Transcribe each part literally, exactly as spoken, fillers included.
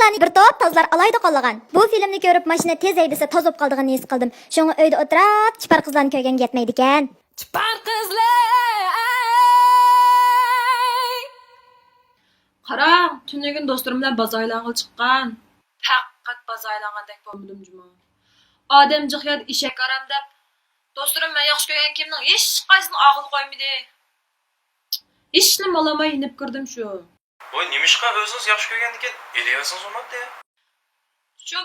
بىر توپ تازىلار ئالايدۇ قوللىغان. بۇ فىلىمنى كۆرۈپ، ماشىنا تېز ھەيدىسە تاز بولۇپ قالىدىغىنىنى ھېس قىلدىم. شۇڭا ئۆيدە ئولتۇراپ، چىپار قىزلارنى كۆرگەنگە يەتمەيدىكەن. چىپار قىزلار! قاراڭ، تۈنۈگۈن دوستلىرىم بىلەن بازار ئايلانغىلى چىققان. پەقەت بازار ئايلانغاندەك بولمىدىم جۇمۇ. ئادەم جىق يەردە ئېشەك ئارام دەپ، دوستلىرىم مەن ياخشى كۆرگەن كىيىمنىڭ ھېچقايسىسىنى ئالغىلى قويمىدى. ھېچنېمە ئالالماي يېنىپ كىردىم شۇ. ۋاي، نېمىشقا ئۆزىڭىز ياخشى كۆرگەندىكىن ئېلىۋەرسىڭىز بولمامتى؟ شۇ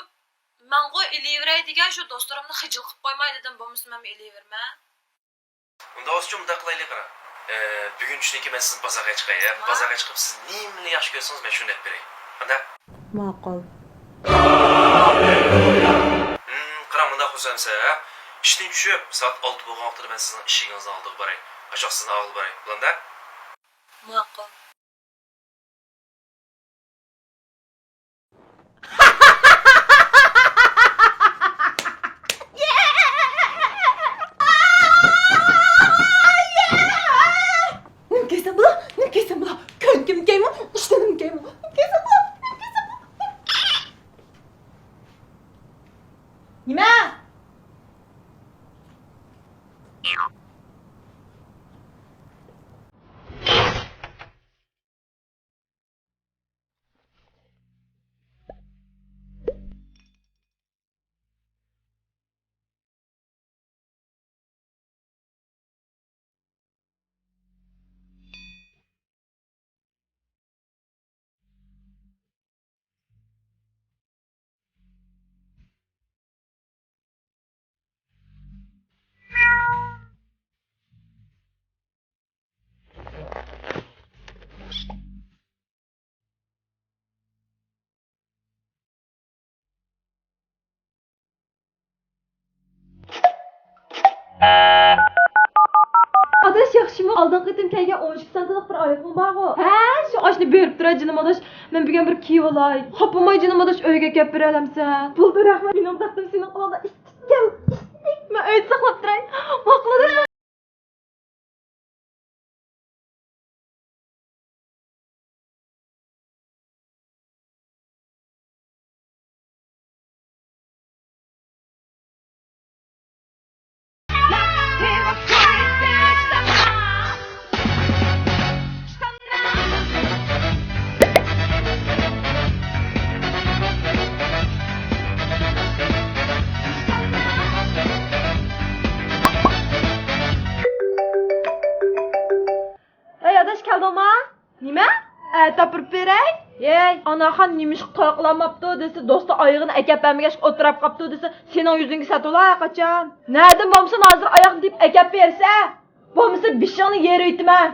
مەنغۇ ئېلىۋېرەي دېگەن شۇ دوستلىرىمنى خىجىل قىلىپ قويماي دېدىم، بولمىسا مەنمۇ ئېلىۋېرىمەن. ئۇنداق بولسىچۇ مۇنداق قىلايلى، قارا. ئە، بۈگۈن چۈشتىن كېيىن مەن سىزنى بازارغا چىقاي، ھە؟ ۋاھ. بازارغا چىقىپ سىز نېمىنى ياخشى كۆرسىڭىز مەن شۇنى ئېلىپ بېرەي. قانداق؟ ماقۇل. ھىم، قاراڭ، مۇنداق قىلسا ئەمسە، ھە؟ ئىشتىن چۈشۈپ سائەت ئالتە بولغان ۋاقتىدا مەن سىزنىڭ ئىشىكىڭىزنىڭ ئالدىغا باراي. ئاشۇ سىزنى ئالغىلى باراي. بولامدۇ؟ ماقۇل. نېمە كەيسەن بۇلا؟ نېمە كەيسەن بۇلا؟ كۆڭلۈم كەيمۇ؟ ئىشتىنىم كەيمۇ؟ نېمە كەيسەن بۇلا؟ نېمە كەيسەن بۇلا؟ نېمە؟ ئاداش، ياخشىمۇ؟ ئالدىنقى قېتىم كەلگەن ئون ئىككى سانتىلىق بىر ئايىغىڭ بارغۇ؟ ھە، شۇ ئاشۇنى بېرىپ تۇراي، جېنىم ئاداش. مەن بۈگۈن بىر كىيىۋالاي. خاپىماي، جېنىم ئاداش، ئۆيگە ئەكەپ بېرەلەمسەن؟ بولدى، رەھمەت. مېنىڭ بەختىم سېنىڭ قولۇڭدا ئىتتىك، ئىتتىك. مەن ئۆيدە ساقلاپ تۇراي. ماقۇل، ئاداش. ھەي، ئاداش، كەلدىڭما؟ نېمە؟ ئەتە ئاپىرىپ بېرەي؟ ھەي، ئاناخان نېمىشقا توي قىلالماپتۇ دېسە، دوستى ئايىغىنى ئەكەپ بەرمىگەچ ئولتۇراپ قاپتۇ دېسە، سېنىڭ يۈزۈڭگە سەتولا ھەرقاچان. نەدىن بولمىسۇن، ھازىر ئاياغنى تېپىپ ئەكەپ بەرسە، بولمىسا بېشىڭنى يېرىۋېتىمەن.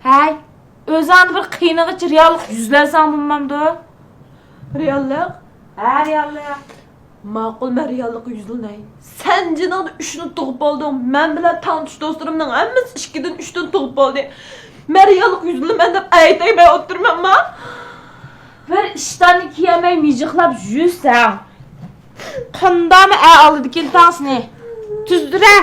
ھەي، ئۆزۈڭنى بىر قىينىغىچە رېئاللىققا يۈزلەنسەڭ بولمامدۇ؟ رېئاللىق؟ ھە، رېئاللىق. ماقۇل، مەن رېئاللىققا يۈزلىنەي. سەن جېنىڭدا ئۈچنى تۇغۇپ بولدۇڭ. مەن بىلەن تەڭتۇش دوستلىرىمنىڭ ھەممىسى ئىككىدىن، ئۈچتىن تۇغۇپ بولدى. مەن رېئاللىققا يۈزلىنىمەن دەپ ئەيتەيمەن ئولتۇرمامما؟ بىر ئىشتاننى كىيەلمەي مىجىقلاپ يۈرسەڭ، قانداقمۇ ئە ئالىدىكىن تاڭ سېنى؟ تۈزدۈرە!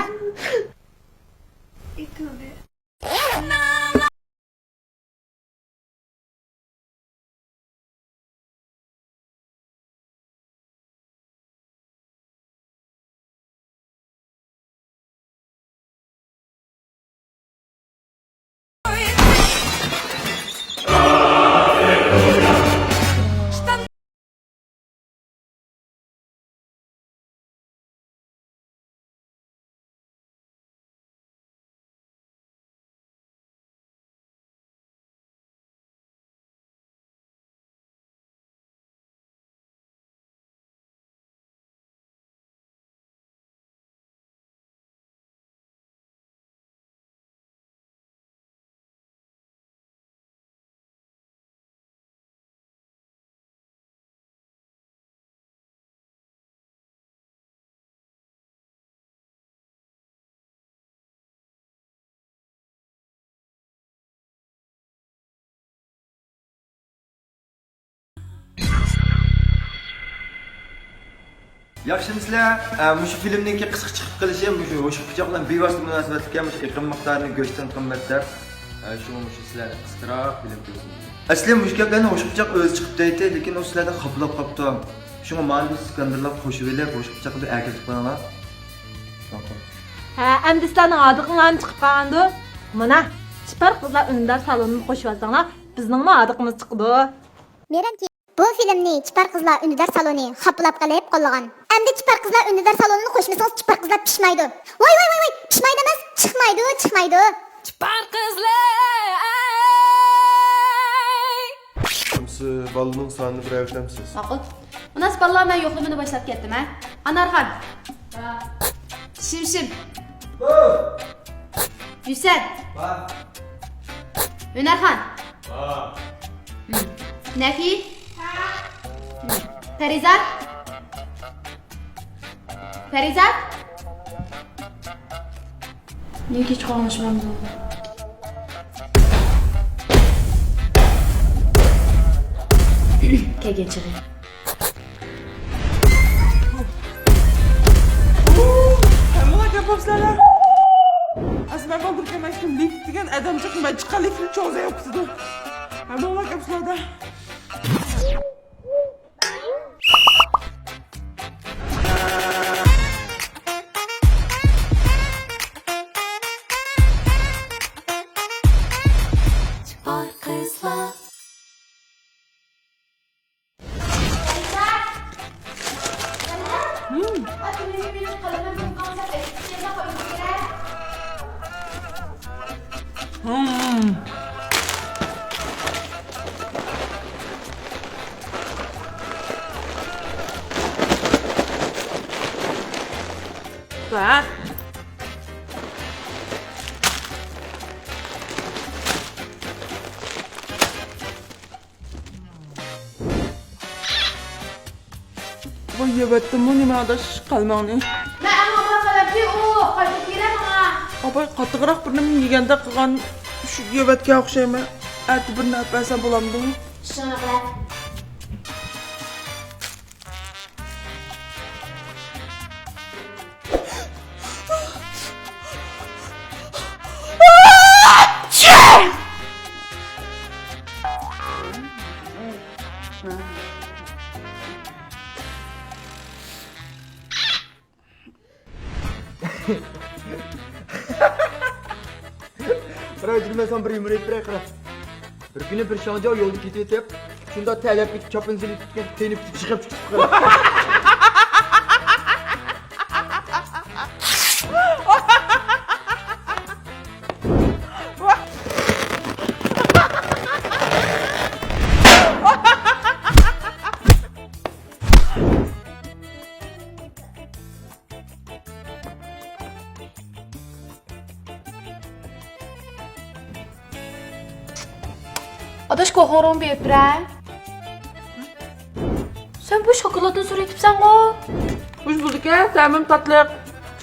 ياخشىمۇسىلەر؟ ئە، مۇشۇ فىلىمنىڭكى قىسقا چىقىپ قېلىشى مۇشۇ ھوشقا پىچاقلىرىنىڭ بىۋاسىتە مۇناسىۋەتلىك ئىكەن، مۇشۇ ئېقىن مىقدارىنى گۆشتىن قىممەت دەپ، ئە، شۇڭا مۇشۇ سىلەرنى قىسقىراق فىلىم كۆرسىتىمەن. ئەسلى مۇشۇ گەپلەرنى ھوشقا پىچاق ئۆزى چىقىپ دەيتتى، لېكىن ئۇ سىلەردىن خاپىلاپ قاپتۇ. شۇڭا مانا بۇ سىكاندىرلارغا قوشۇۋېلىپ، ھوشقا پىچاقنى بىر ئەكېزىپ قويۇڭلار. ھە، ئەمدى سىلەرنىڭ ھاردۇقۇڭلارمۇ چىقىپ قالغاندۇ؟ مانا، چىپار قىزلار ئۈندىدار سالونىنى قوشۇۋالساڭلار، بىزنىڭمۇ ھاردۇقىمىز چىقىدۇ. مېرەمچى، بۇ فىلىمنى چىپار قىزلار ئۈندىدار سالونى خاپىلاپ قېلىپ قوللىغان. ئەمدى چىپار قىزلار ئۈندىدار سالونىنى قوشمىسىڭىز، چىپار قىزلار پىشمايدۇ. ۋاي، ۋاي، ۋاي، ۋاي، پىشمايدۇ ئەمەس، چىقمايدۇ، چىقمايدۇ. چىپار قىزلار! ئەمسە بالىنىڭ سانىنى بىر ئەۋېتەمسىز؟ ماقۇل. مۇناسىپ بالىلار، مەن يوقلىمىنى باشلاپ كەتتىم، ھە؟ ئانارخان. شىمشىم. ھۈسەن. ھۈنەرخان. نەفى. پەرىزات. پەرىزات. نېگە كەچ قالغان شۇ بولدى؟ كەلگەن چېغى. ھەممىڭلار كەپ بوپسىلەر. ئەسلى مەن بالدۇر كەلمەكچىدىم. لىفت دېگەن ئادەمچىق مەن چىققان لىفتنى چوڭ زەيەپ قىلىدۇ. ھەممىڭلار كەپسىلەردە. ۋاي، يەۋەتتىممۇ نېمە ئاداش قەلىمىڭنى؟ مەن ئەڭ ئامان قەلەمنى ئۇ قايتۇرۇپ بېرە ماڭا. ئاپاي، قاتتىقراق بىر نېمە يېگەندەك قىلغان شۇ يەۋەتكەن ئوخشايمەن. ئەتە بىرنى ئەپ بەرسەم بولامدۇ؟ ئىشىڭنى قىلە. بىراۋ جىلمەسەڭ بىر يۇمۇر ئېيتىپ بېرەي قارا. بىر كۈنى بىر شاڭجاۋ يولدا كېتىۋېتىپ، شۇنداق تەلەپ كېتىپ چاپىنىنى سېلىپ كەتكەن، تېنى پۈتۈپ چىقىپ چىقىپ قالدى. ئاداش، كوخوڭرۇڭ بېرىپ بېرەي. سەن بۇ شوكولادنى سۈرۈۋېتىپسەنغۇ؟ خوش بولدىكەن، تەمىم تاتلىق.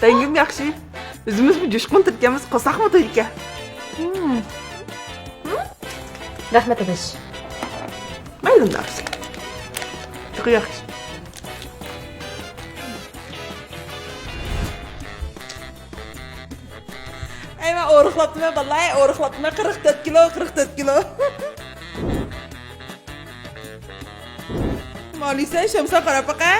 رەڭگىم ياخشى. ئۆزىمىزمۇ جۇشقۇن تۇرىدىكەنمىز، قىلساقمۇ تويدىكەن. رەھمەت ئاداش. مەيلى ئەمدى ئاپىسى. تېخى ياخشى. ئەي، مەن ئورۇقلاپتىمەن بالىلار، ئورۇقلاپتىمەن. قىرىق تۆت كىلو، قىرىق تۆت كىلو. مالىسە، شەمسە قاراپ باقە.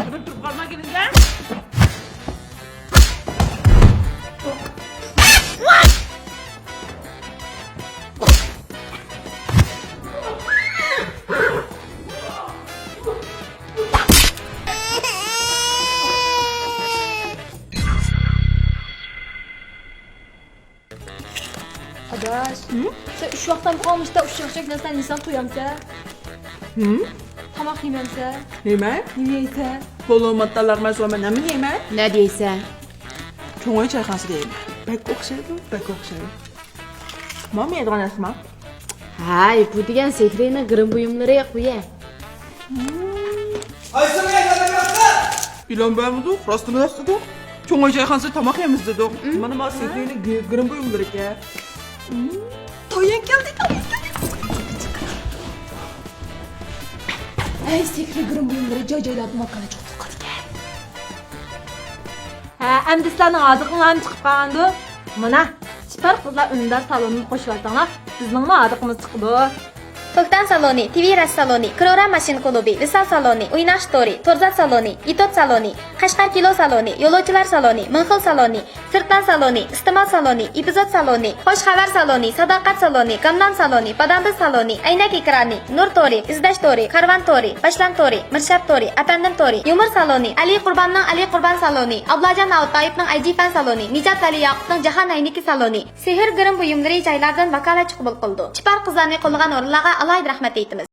تۇرۇپ، تۇرۇپ قالما، كېلىڭدە. ئاداش، سەن ئۈچ ۋاقىتتىن قالمىشتا ئۇششاق-ئۇششاق نەرسىلەرنى يېسەڭ تويامسەن؟ ھىم؟ تاماق يېمەمسەن؟ نېمە؟ نېمە يەيسەن؟ پولۇ ماتاللارغا مەن سورىمەن، نېمە يەيمەن؟ نەدە يەيسەن؟ چوڭ ئۆي چايخانىسىدا يەيمەن. بەك ئوخشايدۇ، بەك ئوخشايدۇ. مانا يەيدىغان نەرسە ما. ھەي، بۇ دېگەن سېھرىينىڭ گىرىم بۇيۇملىرى، قويە. ئىلان بەرمىدۇق، راستىمۇ راستىدۇق. چوڭ ئۆي چايخانىسىدا تاماق يەيمىز دېدۇق. مانا ما سېھرىينىڭ گىرىم بۇيۇملىرىكەن. تويۇن كەلدى، تويۇن كەلدى. ھەي، سېھرىي گىرىم بۇيۇملىرى جاي-جايلاردىن ۋاكالەت چىقىپ قالىدىكەن. ھە، ئەمدى سىلەرنىڭ ھازىقىڭلارمۇ چىقىپ قالغاندۇ؟ مانا، چىپار قىزلار ئۈندىدار سالونىنى قوشۇۋالساڭلار، بىزنىڭمۇ ھازىقىمىز چىقىدۇ. توكتان سالونى، تىۋى رەس سالونى، كرورا ماشىنا كۇلۇبى، ۋىسال سالونى، ئويناش تورى، تورزات سالونى، ئېتوت سالونى، قەشقەر كىلو سالونى، يولۇچىلار سالونى، مىڭ خىل سالونى، سىرتلان سالونى، ئىستېمال سالونى، ئېپىزود سالونى، خوش خەۋەر سالونى، ساداقەت سالونى، گاملان سالونى، بادامبىز سالونى، ئەينەك ئېكرانى، نۇر تورى، ئىزدەش تورى، كارۋان تورى، باشلام تورى، مىرشات تورى، ئەپەندىم تورى، يۇمۇر سالونى، ئەلى قۇرباننىڭ ئەلى قۇربان سالونى، ئابلاجان داۋۇتبايېۋنىڭ ئەيجىپەن سالونى، نىجات ۋەلى ياقۇپنىڭ جاھان ئەينىكى سالونى. سېھىر گىرىم بۇيۇملىرى جايلاردىن ۋاكالەتچى قوبۇل قىلىدۇ. چىپار قىزلارنى قوللىغان ئورۇنلارغا ئالاھىدە رەھمەت ئېيتىمىز.